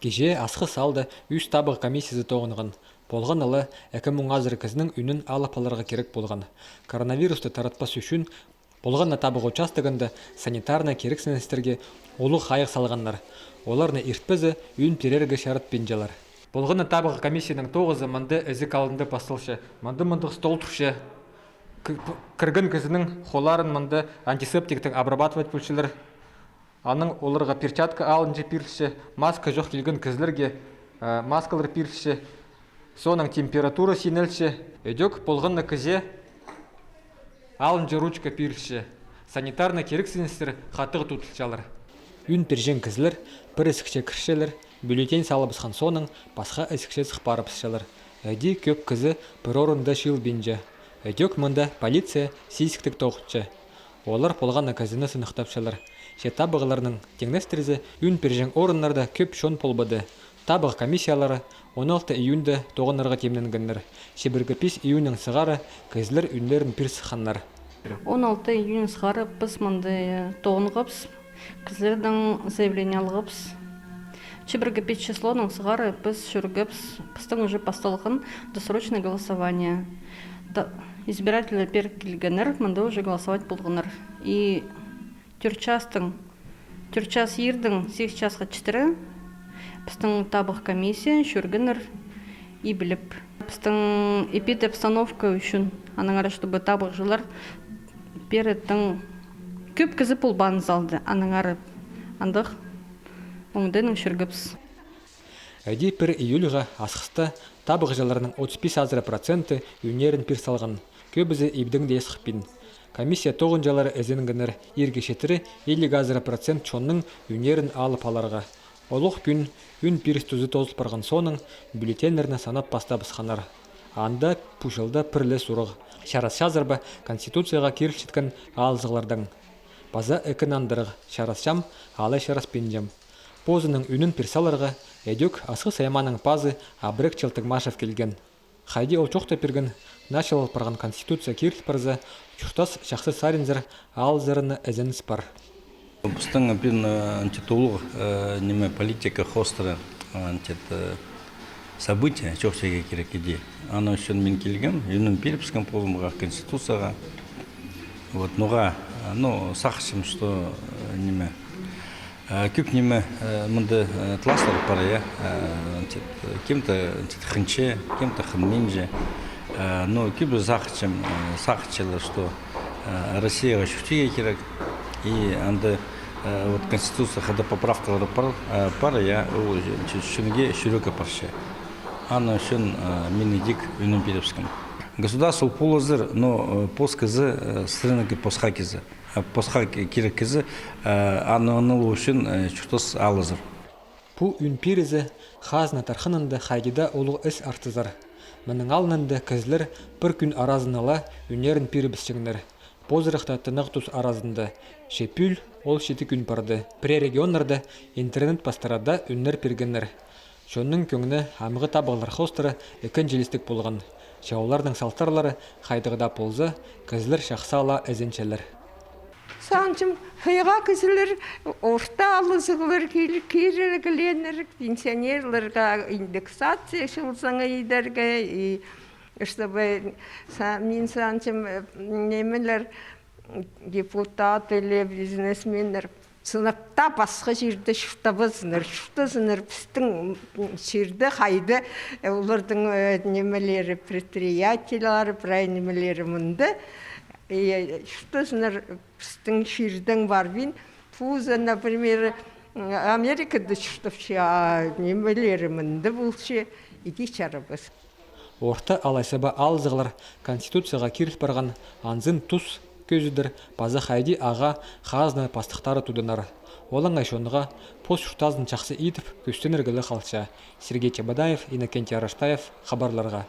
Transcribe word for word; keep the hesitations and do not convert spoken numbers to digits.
Кичее Асхыс аалда ӱс табығ комиссиязы тоғынған. Полған ла, ікі муң азыра кізінің ӱнін алып аларға кирек полған. Коронавирусты таратпас ӱчӱн полған на табығ участогында санитарнай кирексіністерге улуғ хайығ салғаннар. Оларны иртпезе, ӱн пирерге чаратпинчалар. Полған на табығ комиссияның тоғызы мында ізік алнында пасталча. Мында мындағ стол турча. К-, п-, кірген кізінің холларын мында антисептиктең обрабатывать полчалар. Анаң оларға перчатка алынҷа пирілче, маска чох килген кізілерге, э, маскалар пирілче, соонаң температура синелче, ідӧк полған на кізее алынҷа ручка пирілче, санитарнай кирексіністер хатығ тудылчалар. Ӱн пирҷең кізілер пір ізікче кірчелер, бюллетень салыбысхан соонаң пасха ізікче сых парыбысчалар. Іди кӧп кізі пір орында чыылбинча. Ідӧк мында полиция сизіктіг тоғынча. Олар полған на кізіні сыныхтапчалар. Че табығларның тиңнестірзе, ӱн пирҷең орыннарда кӧп чон полбады. Табығ комиссиялары он алты июньда тоғынарға тимненгеннер. Чибіргі пис июньнаң сығара кізілер ӱннерін пир сыхханнар. Он алты июнь сығара піс мында тоғынғабыс, кізілердең заявление алғабыс. Чибіргі пис числонаң сығара піс чӧргебіс, пістің уже пасталған досрочное голосование. Та-, избирательлер пеер килгеннер, мында уже голосовать полғаннар. И тӧрт частың, тӧрт час иирдең сигіс часха читіре пістің табығ комиссия чӧргеннер ибіліп. Пістің эпидобстановка ӱчӱн, аннаңар, чтобы табығҷылар пеер тың кӧп кізі полбаан залда, аннаңар андағ оңдайнаң чӧргебіс. Іди пір июльға Асхыста табығҷыларның отыс пис азыра проценті ӱннерін пир салған, кӧбізі ибдең дее сыхпин. Комиссия тоғынҷылары ізенгеннер иргі читіре илиг азыра процент чонның ӱннерін алып аларға. Олох кӱн ӱн пиріс тузы тоозыл парған соонаң бюллетеньнерні санап пастабысханнар. Анда пу чылда пір ле сурығ: чарасчазар ба Конституцияға кирілчеткен аалзығлардаң? Паза ікі нандырығ: чарасчам алай чараспинчам. Позының ӱнін пир саларға ідӧк Асхыс аймааның пазы Абрек Челтыгмашев килген. Хайди ол чоохтап пирген: начал парған Конституция киріл парза, чуртас чахсы саринзар, аалзарына ізеніс пар. Пістің пин, э, ынча толығ, э, ниме, политика хоостыра, э, ынча, э, событие чоохтирға кирек иди. Аның ӱчӱн мин килгем, ӱнім пирібіскем позымға, Конституцияға. Вот, ноға, э, ну, сағынчам, что, э, ниме, э, кӧп ниме, э, мында, э, таластар пар, я, э, ынча, э, кем-то, ынча, хынча, кем-то хынминча. Э, но кӧбізі сағынчам, э, сағынчалар, что, э, Россияға чуртирға кирек. И анда, э, вот, Конституция хада поправкалар пар, э, пар, я, ол чӱ-, чӱнге чӱрекке парча. Аның ӱчӱн, э, мин идӧк ӱнім пирібіскем. Государство полызар, но, э, пос кізі, э, сірернеңки пасха кізі. Э, пасха ки-, кирек кізі, э, аны, аны ла ӱчӱн, э, чуртас алызар. Пу ӱн пирізі хазна тархынында хайди даа улуғ іс артызар. Мының алнында кізілер пір кӱн аразына ла ӱннерін пирібісчеңнер. Позырахта тынағ тус аразында. Че пӱӱл ол читі кӱн парды. Пірее регионнарда интернет пастыра даа ӱннер пиргеннер. Чонның кӧңні амғы табығлар хоостыра ікінҷілестіг полған. Че оларның салтарлары хайдағ даа полза, кізілер чахсы ла ізенчелер. Сағынчам, хыйға кізілер, орта алызығлар кил-, кирілгеленер, пенсионерлерге индексация чыл саңай идерге, и чтобы, са-, мин сағынчам, э, немелер, депутат или бизнесменнер сынап таа пасха чирде чуртабазыннар, чуртазыннар пістің чирде, хайда, э, олардың, э, немелері, предприятиелері, прай немелері мында. И, э, чуртазыннар пістің чирдең парбин. Позы, например, м, Америкада чуртапча, а немелері мында полча, иди чарабас. Орта алай саба алызығлар Конституцияға киріл парған анзын тус кӧзідер паза хайди ағаа хазна пастыхтары тудынар. Олаңай чонға пос чуртазын чахсы идіп кӧстенерге ле халча. Сергей Чебодаев, Иннокентий Араштаев, хабарларға.